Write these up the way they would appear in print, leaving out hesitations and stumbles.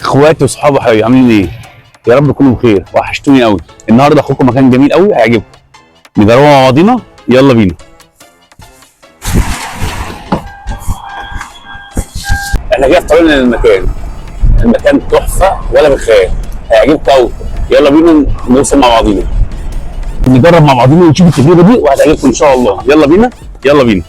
اخواتي وصحابي وحبايبي عاملين ايه؟ يا رب تكونوا بخير، وحشتوني قوي. النهارده اخوكم مكان جميل قوي هيعجبكم، نجربه مع بعضينا. يلا بينا. احنا كده في طريقنا للمكان، المكان تحفة ولا بالخيال، هيعجبكم قوي. يلا بينا نوصل مع بعضينا، نجرب مع بعضينا ونشوف التجربة دي وهتعجبكم ان شاء الله. يلا بينا يلا بينا.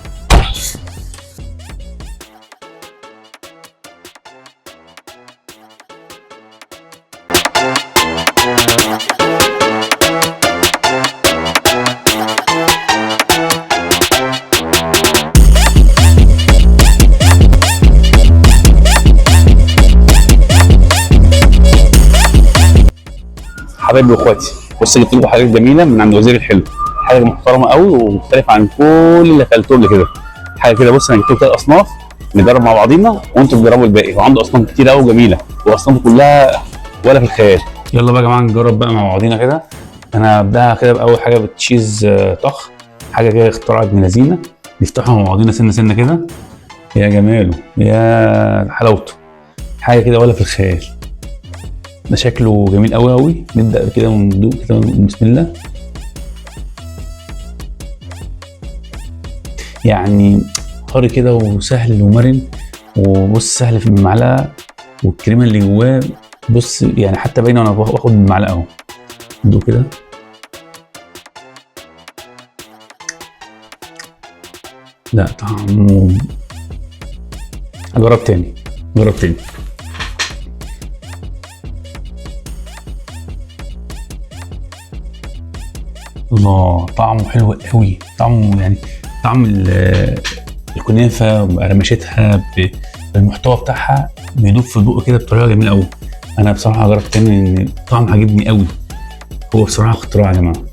حبايبي واخواتي، بص جبت لكم حاجات جميلة من عند وزير الحلو، حاجة محترمه قوي ومختلفة عن كل اللي اكلته قبل كده. حاجة كده، بص انا جبت لكم 3 اصناف نجرب مع بعضينا وانتوا تجربوا الباقي. وعنده اصناف كتير قوي جميلة، واصنافه كلها ولا في الخيال. يلا بقى يا جماعة نجرب بقى مع بعضينا كده. انا هبداها كده باول حاجة بال cheese طخ، حاجة كده اختراع ابن لذينه. نفتحها مع بعضينا سنة سنة كده. يا جماله يا حلاوته، حاجة كده ولا في الخيال. ده شكله جميل قوي قوي. نبدا كده وندوق كده، بسم الله. يعني طري كده وسهل ومرن، وبص سهل في المعلقة، والكريمه اللي جواه بص يعني حتى باينة وانا باخد المعلقة اهو. ندوق كده. لا طعمه، اجرب تاني، جرب تاني. الله طعمه حلو قوي. طعمه يعني طعم الكنافه بقرمشتها بالمحتوى بتاعها بيدوب في البق كده بطريقة جميلة قوي. انا بصراحة جربت تاني ان الطعم عجبني قوي. هو بصراحة اختراع يا جماعة.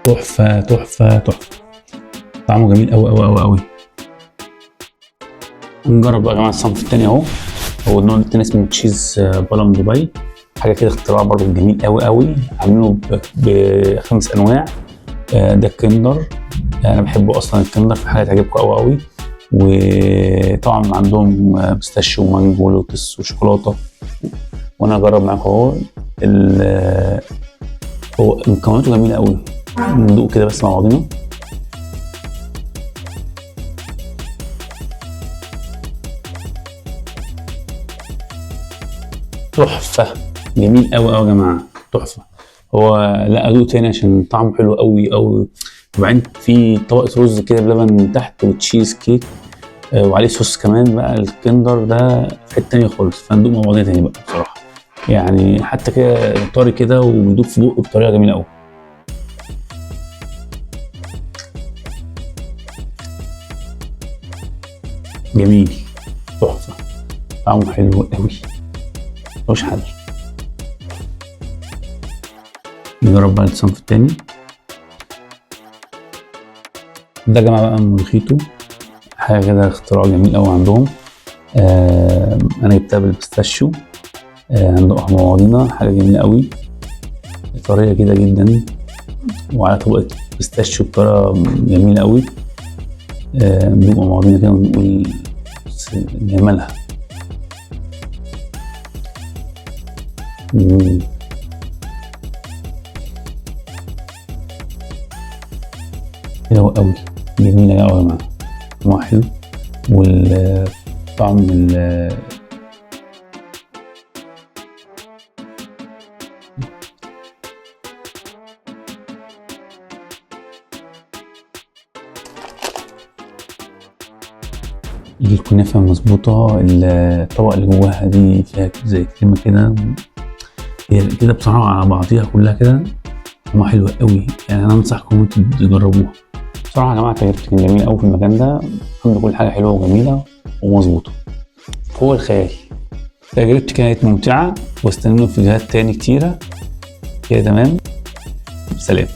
تحفة تحفة تحفة، طعمه جميل قوي قوي قوي قوي. نجرب بقى يا جماعة الصنف التاني اهو. هو النوع التاني اسمه cheese بالم دبي، حاجة كده اختراع برضو جميل قوي قوي. عاملينه ب5 انواع. ده الكندر، انا بحبه اصلا الكندر، في حاجة تعجبكم قوي قوي. وطبعا عندهم pistachio ومانجو ولوتس وشوكولاته، وانا هجرب معاكم اهو. هو مكوناته جميلة قوي. ندوق كده بس مع بعضينا. تحفة، جميل قوي قوي يا جماعة، تحفة. هو لا ادوق تاني عشان طعمه حلو قوي قوي. وبعدين في طبقه رز كده بلبن من تحت وتشيز كيك، وعليه صوص كمان بقى. الكندر ده في حتة تانية خالص، فندوق مع بعضنا تاني بقى بصراحة. يعني حتى كده طري كده وبيدوب في بقه بطريقة جميلة قوي. جميل، تحفة، طعمه حلو قوي، ملوش حل. نجرب بقى الصنف التاني ده يا جماعة بقى، مولخيتو، حاجة كده اختراع جميل قوي عندهم. انا جبتها بال pistachio. هندوقها مع بعضينا، حاجة جميلة قوي، طرية كده جدا، وعلى طبقه pistachio بطريقة جميلة قوي. ندوق مع بعضينا كده ونقول جمالها. حلوة قوي، جميلة قوي يا جماعة، طعمها حلو. والطعم الكنافة مظبوطة، الطبقة اللي جواها دي فيها زي كريمة كده، هي كده بصراحة على بعضيها كلها كده طعمها حلو قوي. يعني أنا أنصحكم إنتوا تجربوها بصراحة يا جماعة. تجربتي كانت جميلة قوي في المكان ده، عنده كل حاجة حلوة وجميلة ومظبوطة فوق الخيال. تجربتي كانت ممتعة، واستنوا فيديوهات تاني كتيرة كده. تمام، سلام.